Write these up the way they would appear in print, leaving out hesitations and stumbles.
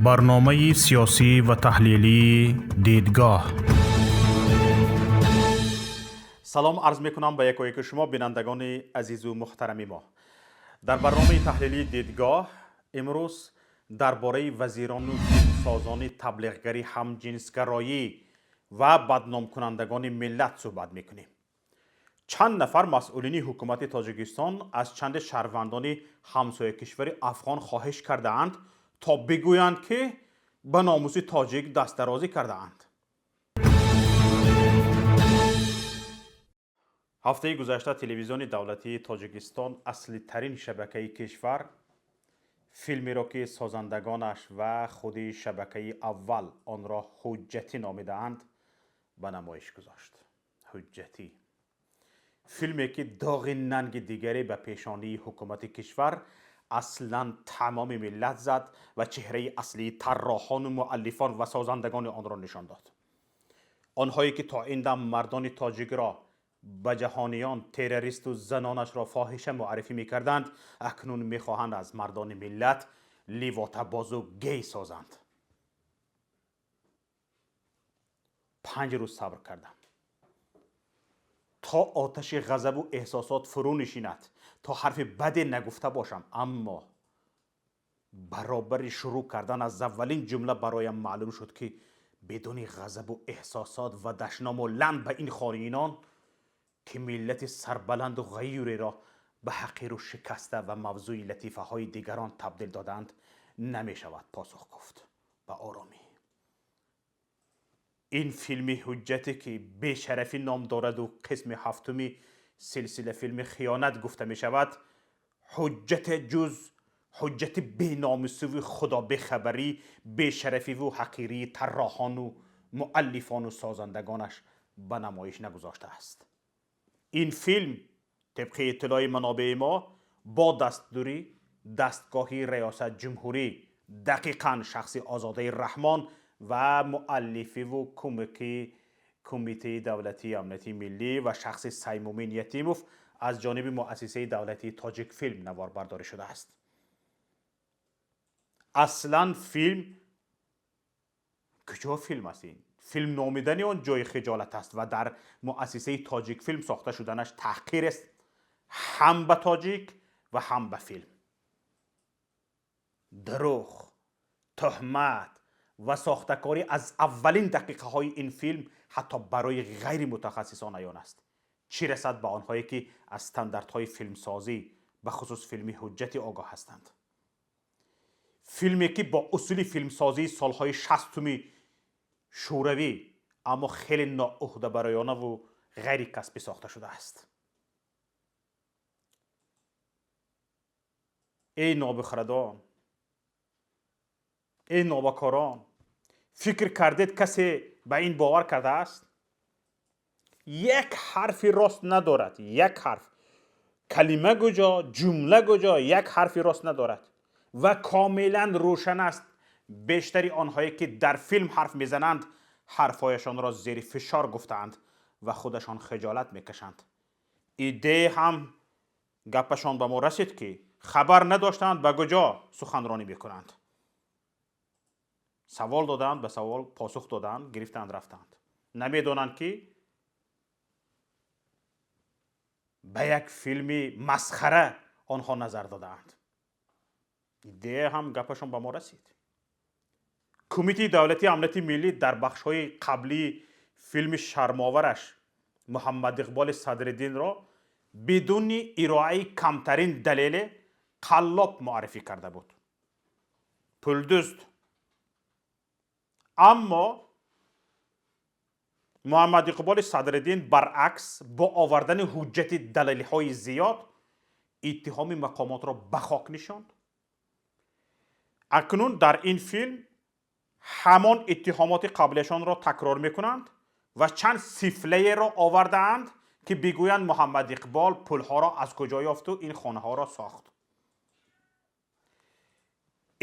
Барномаи сиёсӣ ва таҳлилии «Дидгоҳ». Салом арз мекунам ба якояки шумо, бинандагони азизу муҳтарами мо. Дар барномаи таҳлилии «Дидгоҳ» имрӯз дар бораи вазирону филмсозони таблиғгари ҳамҷинсгароӣ ва бадномкунандагони миллат суҳбат мекунем. Чанд нафар масъулини ҳукумати Тоҷикистон аз чанде шаҳрвандони ҳамсоякишвари афғон хоҳиш кардаанд, то бигӯянд, ки ба номуси тоҷик дастдарозӣ кардаанд. Ҳафтаи гузашта телевизиони давлатии Тоҷикистон, аслитарин шабакаи кишвар, филмеро, ки созандагонаш ва худи шабакаи аввал онро ҳуҷҷатӣ номидаанд, ба намоиш гузошт. Ҳуҷҷатӣ, филме, ки доғи нанги дигаре ба пешонии ҳукумати кишвар, аслан тамоми миллат зад ва чеҳраи аслии тарроҳону муаллифон ва созандагони онро нишон дод. Онҳое, ки то ин дам мардони тоҷикро ба ҷаҳониён террористу занонашро фоҳиша муаррифӣ мекарданд, акнун мехоҳанд аз мардони миллат ливотабозу гей созанд. 5 рӯз сабр кардам, то оташи ғазабу эҳсосот фурӯ нишинад, то ҳарфи баде нагуфта бошам. Аммо баробари шурӯъ кардан аз аввалин ҷумла бароям маълум шуд, ки бидуни ғазабу эҳсосот ва дашному лаън ба ин хоинон, ки миллати сарбаланду ғайюреро ба ҳақиру шикаста ва мавзӯи латифаҳои дигарон табдил додаанд, намешавад посух гуфт ба оромӣ. Ин филми ҳуҷҷате, ки «Бешарафӣ» ном дораду қисми ҳафтуми силсила филми «Хиёнат» гуфта мешавад, ҳуҷҷате ҷуз ҳуҷҷати беномусиву худобехабарӣ, бешарафиву ҳақирии тарроҳону муаллифону созандагонаш ба намоиш нагузоштааст. Ин филм, тибқи иттилои манобеи мо, бо дастури дастгоҳи риёсат ҷумҳурӣ, дақиқан шахси Озодаи Раҳмон ва муаллифиву кӯмаки Кумитаи давлатии амнияти миллӣ ва шахси Саймумин Ятимов аз ҷониби муассисаи давлатии «Тоҷикфилм» наворбардорӣ шудааст. Аслан филм куҷо филм аст? Ин филм номидани он ҷои хиҷолат аст ва дар муассисаи «Тоҷикфилм» сохта шуданаш таҳқир аст ҳам ба тоҷик ва ҳам ба филм. Дурӯғ, тӯҳмат ва сохтакорӣ аз аввалин дақиқаҳои ин филм ҳатто барои ғайримутахассисон аён аст, чӣ расад ба онҳое, ки аз стандартҳои филмсозӣ, бахусус филми ҳуҷҷатӣ, огоҳ ҳастанд. Филме, ки бо усули филмсозии солҳои 60-уми Шӯравӣ, аммо хеле ноуҳдабароёнаву ғайрикасбӣ сохта шудааст. Эй нобихирадон, эй нобакорон, фикр кардед, касе ба ин бовар кардааст? Як ҳарфи рост надорад, як ҳарф. Калима куҷо, ҷумла куҷо, як ҳарфи рост надорад ва комилан рӯшан аст, бештари онҳое, ки дар филм ҳарф мезананд, ҳарфҳояшонро зери фишор гуфтаанд ва худашон хиҷолат мекашанд. Идея ҳам гапашон ба мо расид, ки хабар надоштанд, ба куҷо суханронӣ мекунанд. Савол доданд, ба савол посух доданд, гирифтанд, рафтанд. Намедонанд, ки ба як филми масхара онҳо назар додаанд. Идея ҳам гапашон ба мо расид. Кумитаи давлатии амнияти миллӣ дар бахшҳои қаблии филми шармовараш Муҳаммадиқболи Садриддинро бидуни ироаи камтарин далеле қаллоб муаррифӣ карда буд, пулдузд. Аммо Муҳаммадиқболи Садриддин баръакс бо овардани ҳуҷҷати далелҳои зиёд иттиҳоми мақомотро ба хок нишонд. Акнун дар ин филм ҳамон иттиҳомоти қаблиашонро такрор мекунанд ва чанд сифлаеро овардаанд, ки бигӯянд, Муҳаммад Иқбол пулҳоро аз куҷо ёфту ин хонаҳоро сохт.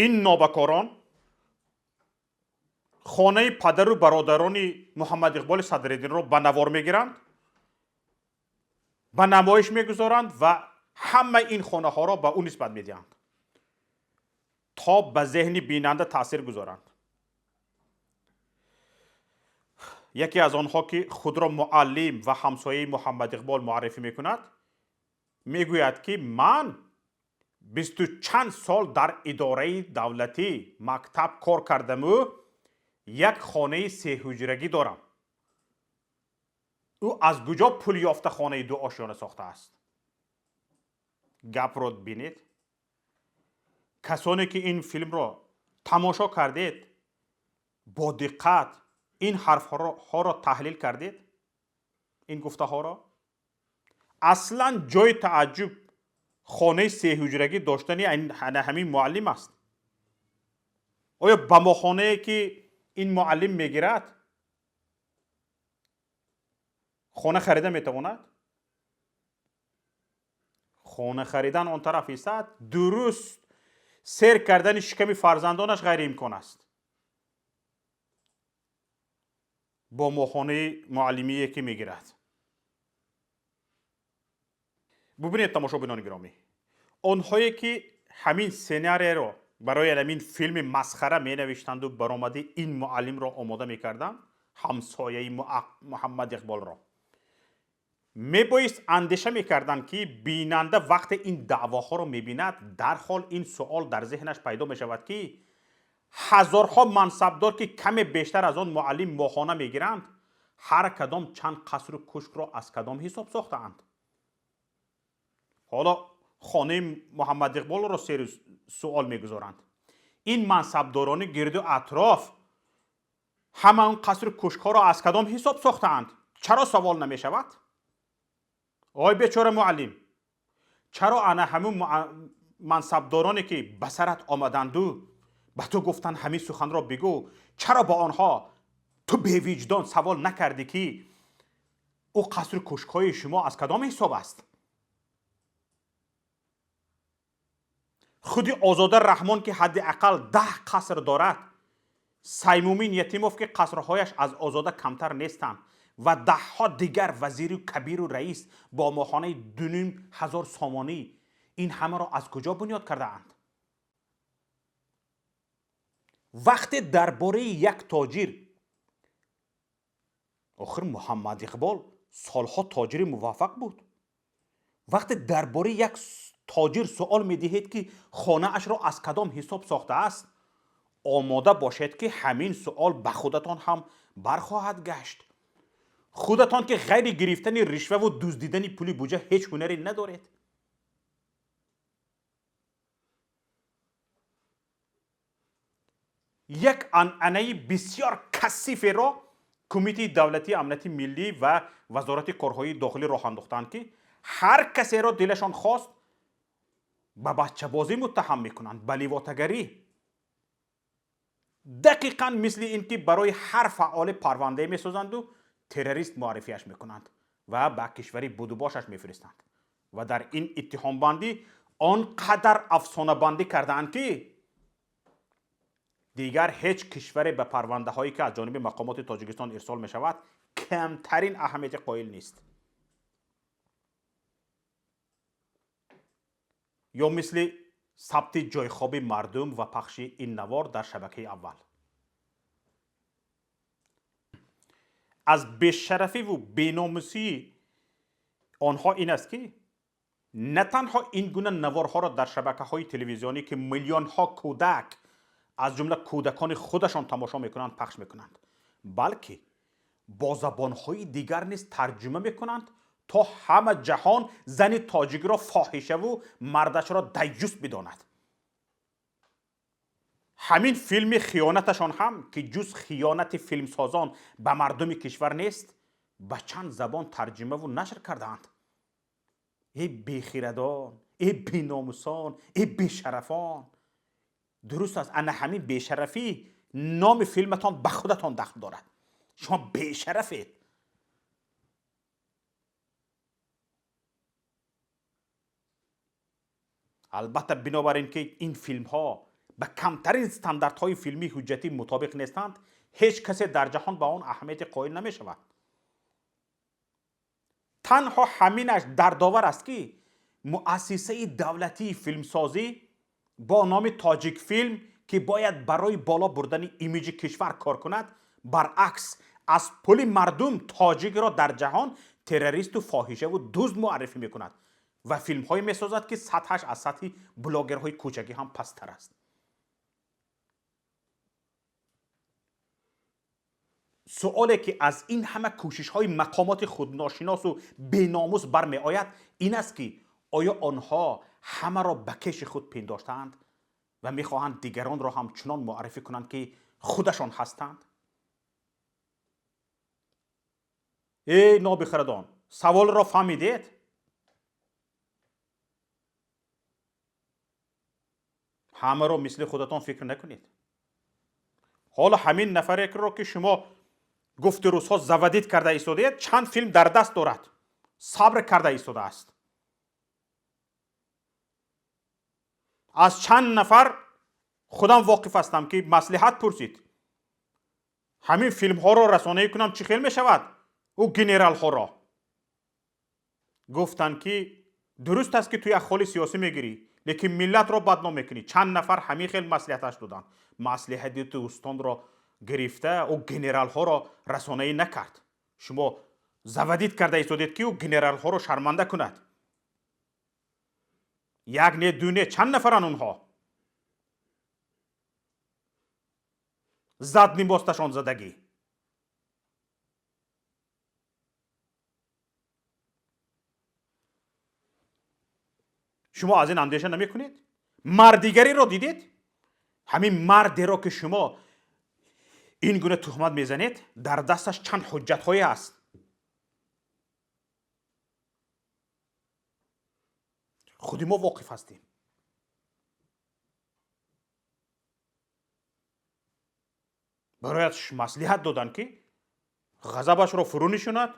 Ин нобакорон хонаи падару бародарони Муҳаммад Иқболи Садриддинро ба навор мегиранд, ба намоиш мегузоранд ва ҳамаи ин хонаҳоро ба ӯ нисбат медиҳанд. То ба зеҳни бинанда таъсир гузоранд. Яке аз онҳо, ки худро муаллим ва ҳамсояи Муҳаммад Иқбол муаррифӣ мекунад, мегӯяд, ки ман 20 чанд сол дар идораи давлатӣ мактаб кор кардаму як хонаи сеҳуҷрагӣ дорам. Ӯ аз куҷо пул ёфта хонаи дуошёна сохтааст? Гапро бинед. Касоне ки ин филмро тамошо кардед, бо диққат ин ҳарфҳоро таҳлил кардед, ин гуфтаҳоро. Аслан ҷои тааҷҷуб хонаи сеҳуҷрагӣ доштани ҳамин муаллим аст. Оё ба моҳонае ки ин муаллим мегирад, хона харида метавонад? Хона харидан он тараф истад, дуруст сер кардани шиками фарзандонаш ғайриимкон аст бо моҳонаи муаллимие ки мегирад. Бубинед, тамошобинони гиромӣ, онҳое ки ҳамин сценарияро барои ҳамин филми масхара менавиштанду баромади ин муаллимро омода мекарданд, ҳамсояи Муҳаммад Иқболро, мебоист андеша мекарданд, ки бинанда вақте ин даъвоҳоро мебинад, дарҳол ин суол дар зеҳнаш пайдо мешавад, ки ҳазорҳо мансабдор, ки каме бештар аз он муаллим моҳона мегиранд, ҳар кадом чанд қасру кушкро аз кадом ҳисоб сохтаанд. Ҳоло хонаи Муҳаммад Иқболро сери суол мегузоранд. Ин мансабдорони гирду атроф ҳама он қасру кушкҳоро аз кадом ҳисоб сохтаанд? Чаро савол намешавад? Ой, бечора муаллим, чаро ана ҳамун мансабдороне ки ба сарат омаданду ба ту гуфтанд ҳамин суханро бигӯ, чаро ба онҳо ту бевиҷдон савол накардӣ, ки ӯ қасру кушкҳои шумо аз кадом ҳисоб аст? Худи Озода Раҳмон, ки ҳадди ақал 10 қаср дорад, Саймумин Ятимов, ки қасрҳояш аз Озода камтар нестанд, ва даҳҳо дигар вазиру кабиру раис бо моҳонаи 2500 сомонӣ ин ҳамаро аз куҷо бунёд кардаанд? Вақте дар бораи як тоҷир, охир Муҳаммад Иқбол солҳо тоҷири муваффақ буд, вақте дар бораи як тоҷир суол медиҳед, ки хонаашро аз кадом ҳисоб сохтааст, омода бошед, ки ҳамин суол ба худатон ҳам бархоҳад гашт. Худатон ки ғайри гирифтани ришваву дуздидани пули буҷа ҳеҷ ҳунаре надоред. Як анъанаи бисёр касиферо Кумитаи давлатии амнияти миллӣ ва Вазорати корҳои дохилӣ роҳ андохтанд, ки ҳар касеро дилашон хост ба бачабозӣ муттаҳам мекунанд, ба ливотагарӣ. Дақиқан мисли ин ки барои ҳар фаъоле парвандае месозанду террорист муаррифиаш мекунанд ва ба кишвари будубошаш мефиристанд. Ва дар ин иттиҳомбандӣ он қадар афсонабандӣ кардаанд, ки дигар ҳеҷ кишваре ба парвандаҳое, ки аз ҷониби мақомоти Тоҷикистон ирсол мешавад, камтарин аҳамияти қоил нест. Ё мисли сабти ҷойхоби мардум ва пахши ин навор дар шабакаи аввал. Аз бешарафиву беномусии онҳо ин аст, ки на танҳо ин гуна наворҳоро дар шабакаҳои телевизионӣ, ки миллионҳо кӯдак, аз ҷумла кӯдакони худашон, тамошо мекунанд, пахш мекунанд, балки бо забонҳои дигар низ тарҷума мекунанд, то ҳама ҷаҳон зани тоҷикро фоҳишаву мардашро дайюс бидонад. Ҳамин филми хиёнаташон ҳам, ки ҷуз хиёнати филмсозон ба мардуми кишвар нест, ба чанд забон тарҷумаву нашр кардаанд. Э бехирадон, э беномусон, э бешарафон! Дуруст аст, ана ҳамин бешарафӣ номи филматон ба худатон дахл дорад. Шумо бешарафед. Албатта, бинобар ин ки ин филмҳо ба камтарин стандартҳои филмии ҳуҷҷатӣ мутобиқ нестанд, ҳеҷ касе дар ҷаҳон ба он аҳамияти қоил намешавад. Танҳо ҳаминаш дардовар аст, ки муассисаи давлатии филмсозӣ Бо номи Тоҷикфилм, ки бояд барои боло бурдани имиҷи кишвар кор кунад, баръакс аз пули мардум тоҷикро дар ҷаҳон террористу фоҳишаву дузд муаррифӣ мекунад ва филмҳое месозад, ки сатҳаш аз сатҳи блогерҳои кӯчагӣ ҳам пасттар аст. Суоле, ки аз ин ҳама кӯшишҳои мақомоти худношиносу беномус бармеояд, ин аст, ки оё онҳо ҳамаро ба кеши худ пиндоштаанд ва мехоҳанд дигаронро ҳам чунон муаррифӣ кунанд, ки худашон ҳастанд? Эй нобихирадон, саволро фаҳмидед? Ҳамаро мисли худатон фикр накунед. Ҳоло ҳамин нафареро, ки шумо гуфти рӯзҳо заводить карда истодаед, чанд филм дар даст дорад, сабр карда истодааст. Аз чанд нафар худам воқиф ҳастам, ки маслиҳат пурсид: ҳамин филмҳоро расонаӣ кунам, чӣ хел мешавад? Ӯ генералҳоро гуфтанд, ки дуруст аст, ки ту як холи сиёсӣ мегирӣ, лекин миллатро бадном мекунӣ. Чанд нафар ҳамин хел маслиҳаташ доданд. Маслиҳати дӯстонро гирифта, ӯ генералҳоро расонаӣ накард. Шумо заводить карда истодед, ки ӯ генералҳоро шарманда кунад. Як не, ду не, чанд нафаранд онҳо? Зад либосташон задагӣ. Шумо аз ин андеша намекунед? Мардигариро дидед? Ҳамин мардеро, ки шумо ин гуна туҳмат мезанед, дар дасташ чанд ҳуҷҷатҳое аст. Худи мо воқиф ҳастем. Барояш маслиҳат доданд, ки ғазабашро фурӯ нишонад.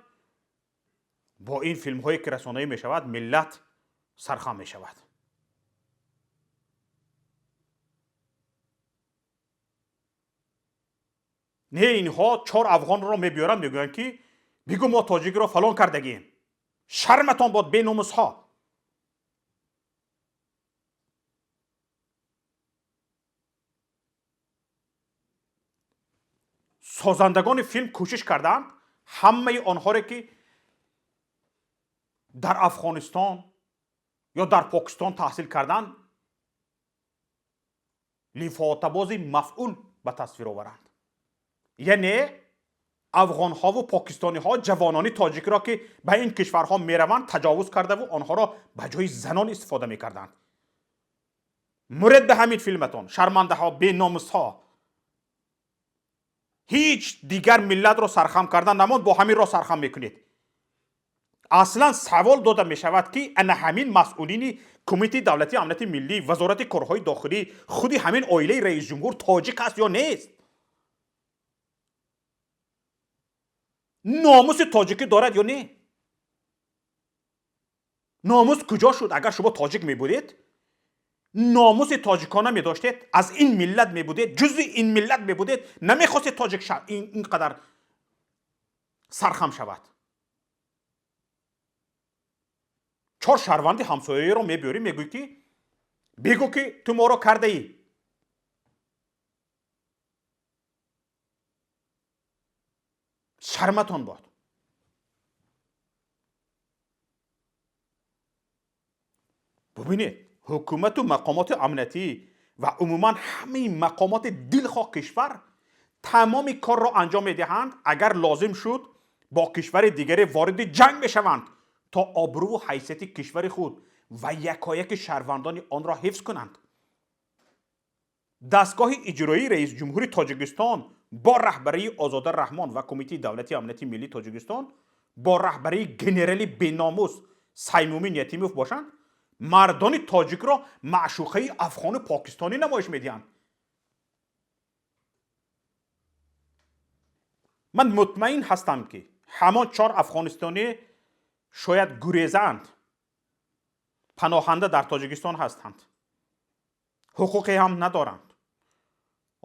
Бо ин филмҳое, ки расонаӣ мешавад, миллат сархам мешавад. Не, инҳо чор афғонро мебиёранд, мегӯянд, ки бигӯ мо тоҷикро фалон кардагием. Шарматон бод, беномусҳо! Созандагони филм кӯшиш кардаанд ҳамаи онҳоре, ки дар Афғонистон ё дар Покистон таҳсил карданд, лифотабози мафъул ба тасвир оваранд. Яъне афғонҳову покистониҳо ҷавонони тоҷикро, ки ба ин кишварҳо мераванд, таҷовуз кардаву онҳоро ба ҷои занон истифода мекарданд. Муред ба ҳамин филматон, шармандаҳо, беномусҳо! Ҳеҷ дигар миллатро сархам кардан намонд, бо ҳамин роҳ сархам мекунед. Аслан савол дода мешавад, ки ана ҳамин масъулини Кумитаи давлатии амнияти миллӣ, Вазорати корҳои дохилӣ, худи ҳамин оилаи раисҷумҳур тоҷик аст ё нест? Номуси тоҷикӣ дорад ё не? Номус куҷо шуд? Агар шумо тоҷик мебудед, номуси тоҷикона медоштед, аз ин миллат мебудед, ҷузъи ин миллат мебудед, намехостед тоҷик ин қадар сархам шавад. Чор шаҳрванди ҳамсояеро мебиёрӣ, мегӯӣ, ки бигӯ, ки ту моро кардаӣ. Шарматон бод! Бубинед, ҳукумату мақомоти амниятӣ ва умуман ҳамаи мақомоти дилхоҳ кишвар тамоми корро анҷом медиҳанд, агар лозим шуд, бо кишвари дигаре вориди ҷанг мешаванд, то обрӯву ҳайсияти кишвари худ ва якояки шаҳрвандони онро ҳифз кунанд. Дастгоҳи иҷроии раисҷумҳури Тоҷикистон бо раҳбарии Озода Раҳмон ва Кумитаи давлатии амнияти миллии Тоҷикистон бо раҳбарии генерали беномус Саймумин Ятимов бошанд, мардони тоҷикро маъшуқаи афғону покистонӣ намоиш медиҳанд. Ман мутмаин ҳастам, ки ҳамон чор афғонистонӣ шояд гурезаанд, паноҳанда дар Тоҷикистон ҳастанд, ҳуқуқе ҳам надоранд.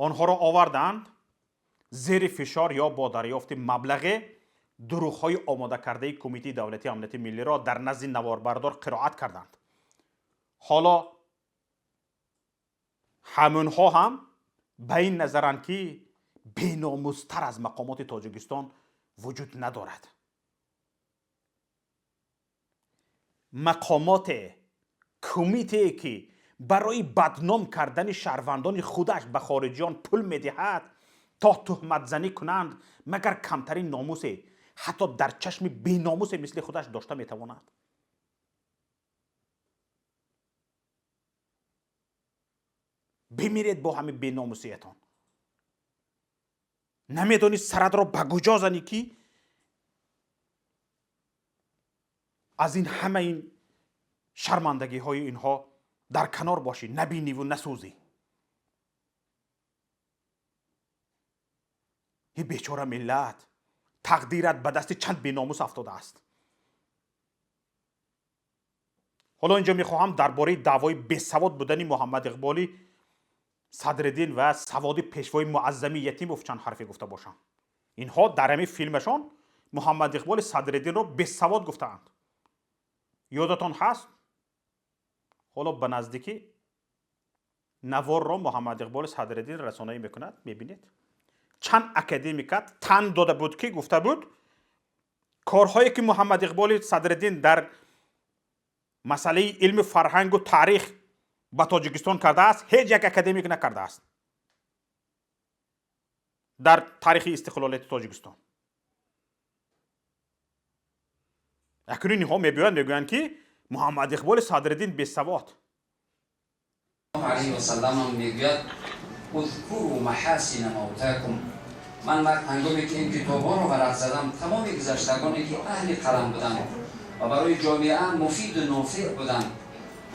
Онҳоро овардаанд, зери фишор ё бо дарёфти маблағе дурӯғҳои омодакардаи Кумитаи давлатии амнияти миллиро дар назди наворбардор қироат карданд. Ҳоло Ҳамонҳо ҳам ба ин назаранд, ки беномустар аз мақомоти Тоҷикистон вуҷуд надорад. Мақомоте, кумитае, ки барои бадном кардани шаҳрвандони худаш ба хориҷиён пул медиҳад, то туҳматзанӣ кунанд, магар камтарин номусе ҳатто дар чашми беномусе мисли худаш дошта метавонад? Бимиред бо ҳамин беномусиятон. Намедонӣ саратро ба куҷо занӣ, ки аз ин ҳама ин шармандагиҳои инҳо дар канор бошӣ, набиниву насӯзӣ. Ҳи бечора миллат, тақдират ба дасти чанд беномус афтодааст. Ҳоло инҷо мехоҳам дар бораи даъвои бесавод будани Муҳаммад Иқболи Садриддин ва саводи пешвои муаззами Ятимов чанд ҳарфе гуфта бошам. Инҳо дар ҳамин филмашон Муҳаммад Иқболи Садриддинро бесавод гуфтаанд. Ёдатон ҳаст? Ҳоло ба наздикӣ наворро Муҳаммад Иқболи Садриддин расонаӣ мекунад, мебинед. Чанд академикат тан дода буд, ки гуфта буд, корҳое ки Муҳаммад Иқболи Садриддин дар масъалаи илми фарҳангу таърих ба Тоҷикистон кардааст, ҳеҷ як академик накардааст дар таърихи истиқлолияти Тоҷикистон. Акнун инҳо мебиёянд, мегӯянд, ки Муҳаммад Иқболи Садриддин бесавод. Алайҳи васаллам мегӯяд: اذكروا محاسن موتاكم. Ман ҳангоме ки ин китобҳоро варақ задам, тамоми гузаштагоне ки аҳли қалам буданд ва барои ҷомеа муфиду нофеъ буданд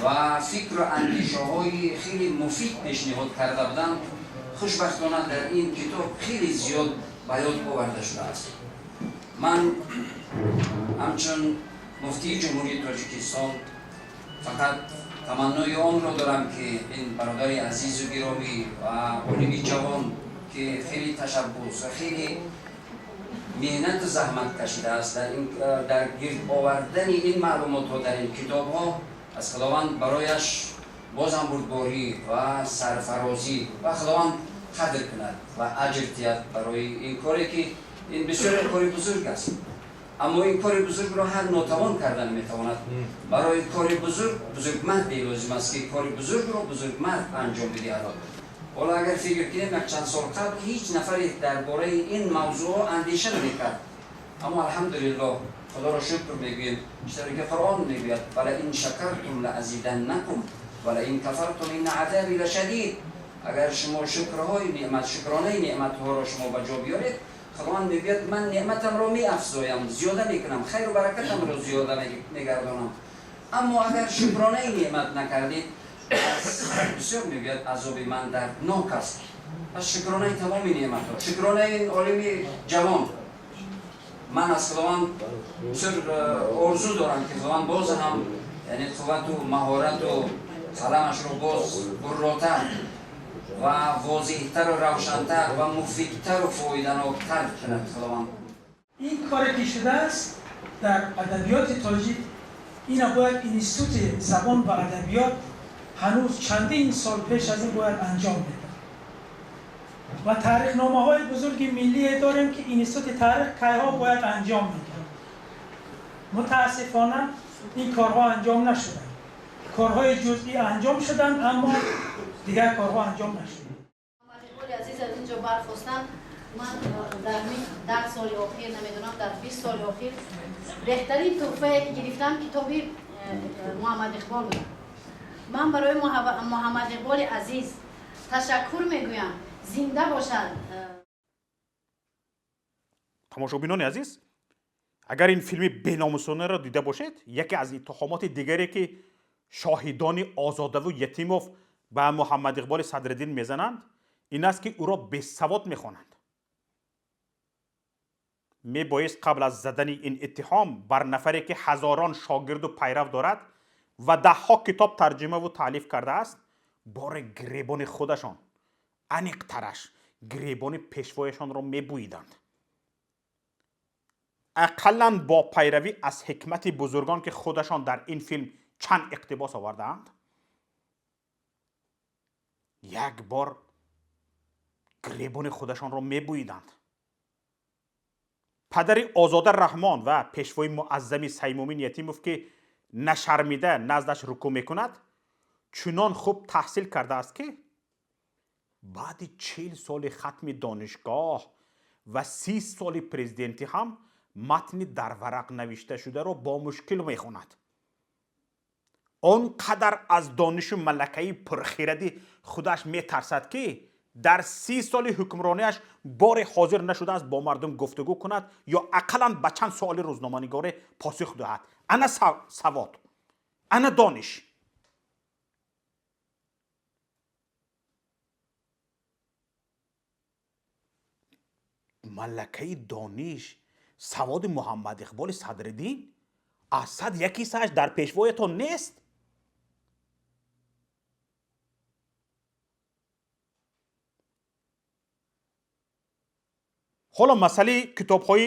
ва фикру андешаҳои хеле муфид пешниҳод карда буданд, хушбахтона дар ин китоб хеле зиёд ба ёд оварда шудааст. Ман ҳамчун муфтии Ҷумҳурии Тоҷикистон фақат таманнои онро дорам, ки ин бародари азизу гиромӣ ва олими ҷавон, ки хеле ташаббус ва хеле меҳнату заҳмат кашидааст дар гирд овардани ин маълумотҳо дар ин китобҳо, аз Худованд барояш бозам бурдборӣ ва сарфарозӣ ва Худованд қадр кунад ва аҷр диҳад барои ин коре, ки ин бисёр кори бузург аст. Аммо ин кори бузургро ҳар нотавон кардан метавонад. Барои кори бузург бузургмарде лозим аст, ки кори бузургро бузургмард анҷом бидиҳад. Ҳоло агар фикр кунем, як чанд сол қабл ҳеҷ нафаре дар бораи ин мавзӯъҳо андеша намекард. Аммо алҳамдулиллоҳ, Худоро шукр мегӯем, читоре ки Қуръон мегӯяд: ولئن شكرتم لأزيدنكم ولئن كفرتم إن عذابي لشديد. Агар шумо шукрҳои неъмат, шукронаи неъматҳоро шумо ба ҷо биёред, Худованд мегӯяд, ман неъматамро меафзоям, зиёда мекунам, хайру баракатамро зиёда мегардонам. Аммо агар шукронаи неъмат накардед, бисёр мегӯяд, азоби ман дарднок аст. Пас шукронаи тамоми неъматҳо, шукронаи ин олими ҷавон. Ман аз Худованд бисёр орзу дорам, ки Худованд боз ҳам, яъне қуввату маҳорату қаламашро боз бурротар ва возеҳтару равшантар ва муфидтару фоиданоктар кунад Худованд. Ин коре ки шудааст дар адабиёти тоҷик, ина бояд Институти забон ва адабиёт ҳанӯз чандин сол пеш аз ин бояд анҷом медод. Ва таърихномаҳои бузурги миллие дорем, ки Институти таърих кайҳо бояд анҷом медод. Мутаассифона, ин корҳо анҷом нашуданд. Корҳои ҷузъӣ анҷом шуданд, аммо дигар корҳо анҷом нашуд. Азиз аз инҷо бархостам. Ман дар 10 соли охир, намедонам, дар 20 соли охир беҳтарин тӯҳфае ки гирифтам, китоби Муҳаммад Иқбол буд. Ман барои Муҳаммад Иқболи азиз ташаккур мегӯям, зинда бошад. Тамошобинони азиз, агар ин филми беномусонаро дида бошед, яке аз иттиҳомоти дигаре, ки шоҳидони Озодаву Ятимов ба Муҳаммад Иқболи Садриддин мезананд, ин аст, ки ӯро бесавод мехонанд. Мебоист қабл аз задани ин иттиҳом бар нафаре, ки ҳазорон шогирду пайрав дорад ва даҳҳо китоб тарҷимаву таълиф кардааст, боре гиребони худашон, аниқтараш гиребони пешвояшонро мебӯиданд. Ақаллан бо пайравӣ аз ҳикмати бузургон, ки худашон дар ин филм чанд иқтибос овардаанд. Як бор гиребони худашонро мебӯиданд. Падари Озода Раҳмон ва пешвои муаззами Саймумин Ятимов, ки нашармида наздаш рукӯъ мекунад, чунон хуб таҳсил кардааст, ки баъди 40 соли хатми донишгоҳ ва 30 соли президентӣ ҳам матни дар варақ навишташударо бо мушкил мехонад. Он қадар аз донишу малакаи пурхиради худаш метарсад, ки дар 30 соли ҳукмронияш боре ҳозир нашудааст бо мардум гуфтугӯ кунад ё ақаллан ба чанд суоли рӯзноманигоре посух диҳад. Ана савод, ана дониш. Малакаи дониш, саводи Муҳаммад Иқболи Садриддин аз сад яки сааш дар пешвоятон нест. Ҳоло масъалаи китобҳои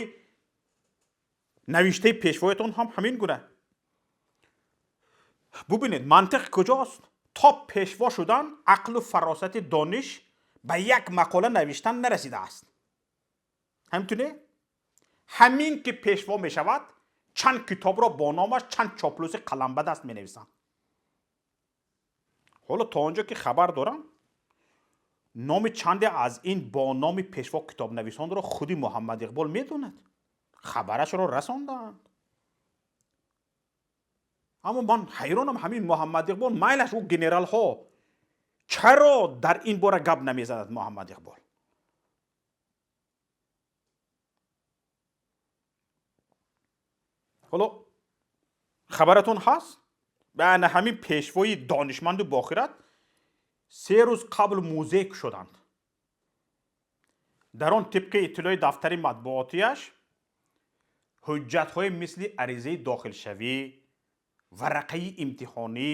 навиштаи пешвоятон ҳам ҳамин гуна. Бубинед, мантиқ куҷост? То пешво шудан ақлу фаросати дониш ба як мақола навиштан нарасидааст. Ҳамтуне? Ҳамин ки пешво мешавад, чанд китобро бо номаш чанд чоплуси қаламбадаст менависанд. Ҳоло то он ҷо ки хабар дорам, номи чанде аз ин бо номи пешво китобнависонро худи Муҳаммад Иқбол медонад. Хабарашро расонданд. Аммо ман ҳайронам, ҳамин Муҳаммад Иқбол, майлаш ӯ генералҳо, чаро дар ин бора гап намезанад Муҳаммад Иқбол? Ҳоло хабаратон ҳаст? Ба ана ҳамин пешвои донишманду бохират 3 рӯз қабл музей кушоданд. Дар он тибқи иттилои дафтари матбуотияш ҳуҷҷатҳои мисли аризаи дохилшавӣ, варақаи имтиҳонӣ,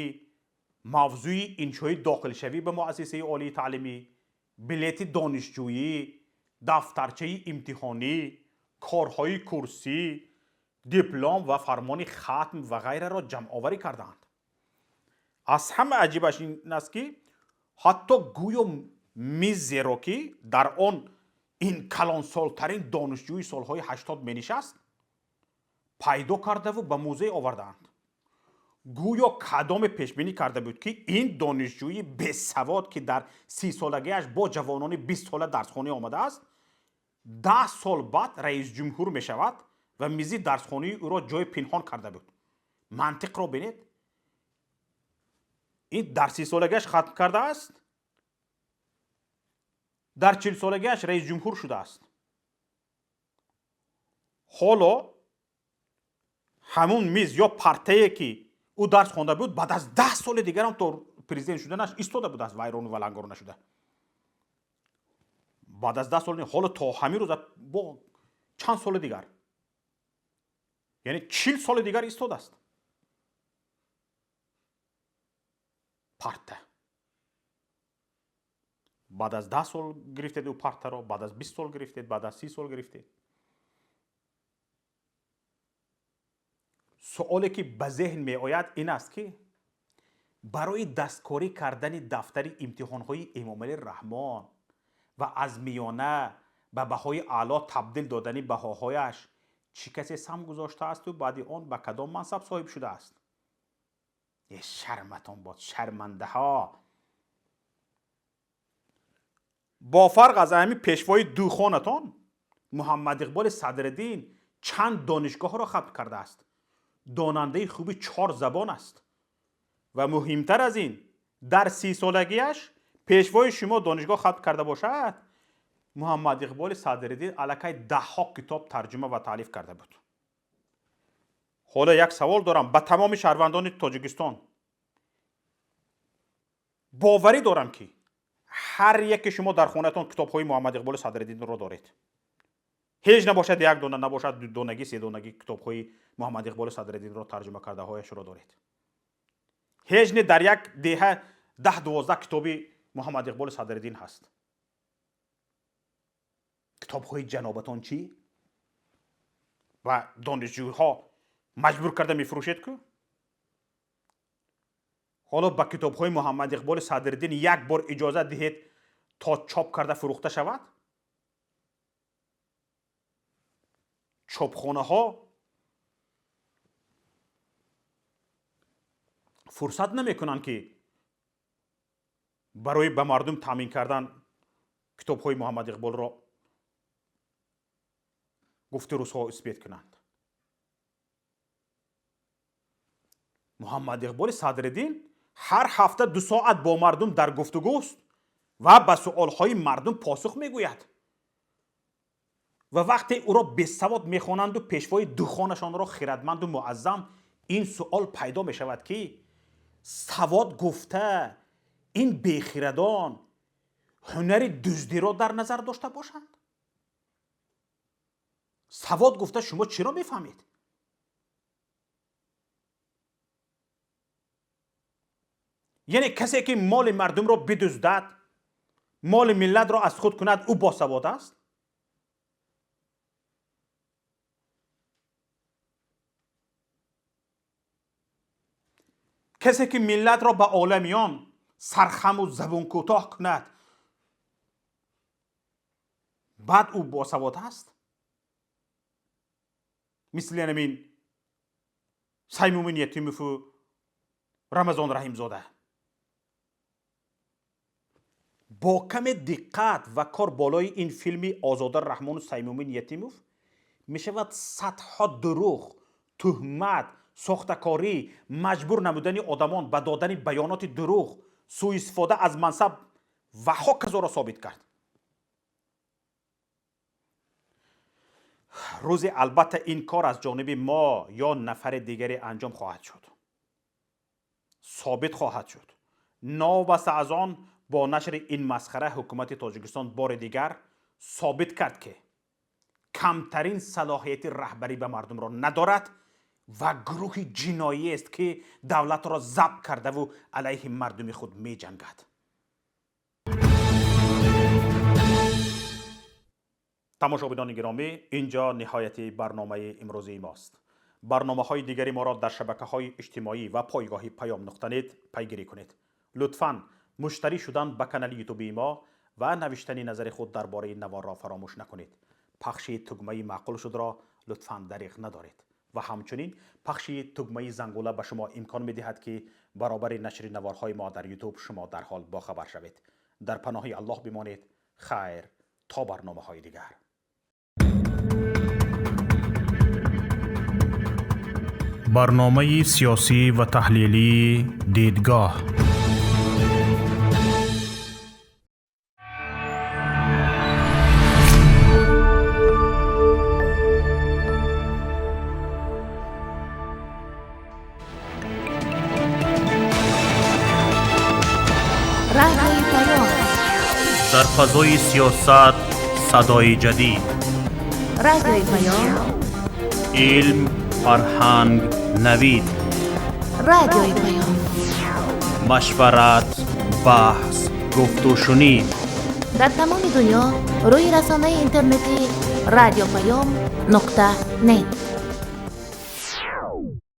мавзӯи иншои дохилшавӣ ба муассисаи олии таълимӣ, билети донишҷӯӣ, дафтарчаи имтиҳонӣ, корҳои курсӣ, диплом ва фармони хатм ва ғайраро ҷамъоварӣ кардаанд. Аз ҳама аҷибаш ин аст, ки ҳатто гӯё мизеро, ки дар он ин калонсолтарин донишҷӯи солҳои 80 менишаст, пайдо кардаву ба музей овардаанд. Гӯё кадоме пешбинӣ карда буд, ки ин донишҷӯи бесавод, ки дар 30-солагиаш бо ҷавонони 20-сола дарсхонӣ омадааст, 10 сол баъд раисҷумҳур мешавад ва мизи дарсхонии ӯро ҷои пинҳон карда буд. Мантиқро бинед. Ин дар 30-солагиаш хатм кардааст, дар 40-солагиаш раисҷумҳур шудааст. Ҳоло ҳамун миз ё партае, ки ӯ дарс хонда буд, баъд аз 10 соли дигарам то президент шуданаш истода будааст, вайрону валангор нашуда. Баъд аз 10 сол, ҳоло то ҳамин рӯза бо чанд соли дигар, яъне 40 соли дигар истодааст парта. Баъд аз 10 сол гирифтед ӯ партаро, баъд аз 20 сол гирифтед, баъд аз 30 сол гирифтед. Суоле ки ба зеҳн меояд ин аст, ки барои дасткорӣ кардани дафтари имтиҳонҳои Эмомалӣ Раҳмон ва аз миёна ба баҳои аъло табдил додани баҳоҳояш чӣ касе сам гузоштаасту баъди он ба кадом мансаб соҳиб шудааст? Е шарматон бод, шармандаҳо! Бо фарқ аз ҳамин пешвои духонатон, Муҳаммад Иқболи Садриддин чанд донишгоҳро хатм кардааст, донандаи хуби 4 забон аст ва муҳимтар аз ин, дар 30-солагиаш пешвои шумо донишгоҳ хатм карда бошад, Муҳаммад Иқболи Садриддин аллакай даҳҳо китоб тарҷума ва таълиф карда буд. Ҳоло як савол дорам ба тамоми шаҳрвандони Тоҷикистон. Боварӣ дорам, ки ҳар яке шумо дар хонатон китобҳои Муҳаммад Иқболи Садриддинро доред. Ҳеҷ набошад як дона, набошад дудонагӣ, седонагӣ китобҳои Муҳаммад Иқболи Садриддинро тарҷума кардаҳояшро доред. Ҳеҷ не дар як деҳа 10-12 китоби Муҳаммад Иқболи Садриддин ҳаст. Китобҳои ҷанобатон чӣ? Ва донишҷӯҳо маҷбур карда мефурӯшед ку? Ҳоло ба китобҳои Муҳаммад Иқболи Садриддин як бор иҷозат диҳед то чоп карда фурӯхта шавад? Чопхонаҳо фурсат намекунанд, ки барои ба мардум таъмин кардан китобҳои Муҳаммад Иқболро гуфти рӯзҳо исбет кунанд. Муҳаммад Иқболи Садриддин ҳар ҳафта 2 соат бо мардум дар гуфтугӯст ва ба суолҳои мардум посух мегӯяд. Ва вақте ӯро бесавод мехонанду пешвои духонашонро хирадманду муаззам, ин суол пайдо мешавад, ки савод гуфта ин бехирадон ҳунари дуздиро дар назар дошта бошанд? Савод гуфта шумо чиро мефаҳмед? Яъне касе ки моли мардумро бидуздад, моли миллатро аз худ кунад, ӯ босавод аст? Касе ки миллатро ба оламиён сархаму забункӯтоҳ кунад, баъд ӯ босавод аст? Мисли ҳамин Саймумин Ятимову Рамазон Раҳимзода. Бо каме диққат ва кор болои ин филми Озода Раҳмону Саймумин Ятимов мешавад садҳо дурӯғ, туҳмат, сохтакорӣ, маҷбур намудани одамон ба додани баёноти дурӯғ, сӯистифода аз мансаб ва ҳоказоро собит кард. Рӯзе албатта ин кор аз ҷониби мо ё нафари дигаре анҷом хоҳад шуд, собит хоҳад шуд. Новобаста аз он, бо нашри ин масхара ҳукумати Тоҷикистон бори дигар собит кард, ки камтарин салоҳияти раҳбарӣ ба мардумро надорад ва гурӯҳи ҷиноиест, ки давлатро забт кардаву алайҳи мардуми худ меҷангад. Тамошобинони гиромӣ, инҷо ниҳояти барномаи имрӯзии мост. Барномаҳои дигари моро дар шабакаҳои иҷтимоӣ ва пойгоҳи Паём нуқта нет пайгирӣ кунед. Лутфан муштарӣ шудан ба канали ютубии мо ва навиштани назари худ дар бораи наворро фаромӯш накунед. Пахши тугмаи маъқул шудро лутфан дариғ надоред ва ҳамчунин пахши тугмаи зангула ба шумо имкон медиҳад, ки баробари нашри наворҳои мо дар ютуб шумо дарҳол бохабар шавед. Дар паноҳи Аллоҳ бимонед. Хайр то барномаҳои дигар. Барномаи сиёсӣ ва таҳлилии Дидгоҳ. Радиои Паём. Дар фазои сиёсат садои ҷадид. Радиои Паём. Илм, фарҳанг, навид. Радиои Паём. Машварат, баҳс, гуфтушунид. Дар тамоми дунё рӯи расонаи интернетӣ радиопаём нуқта нет.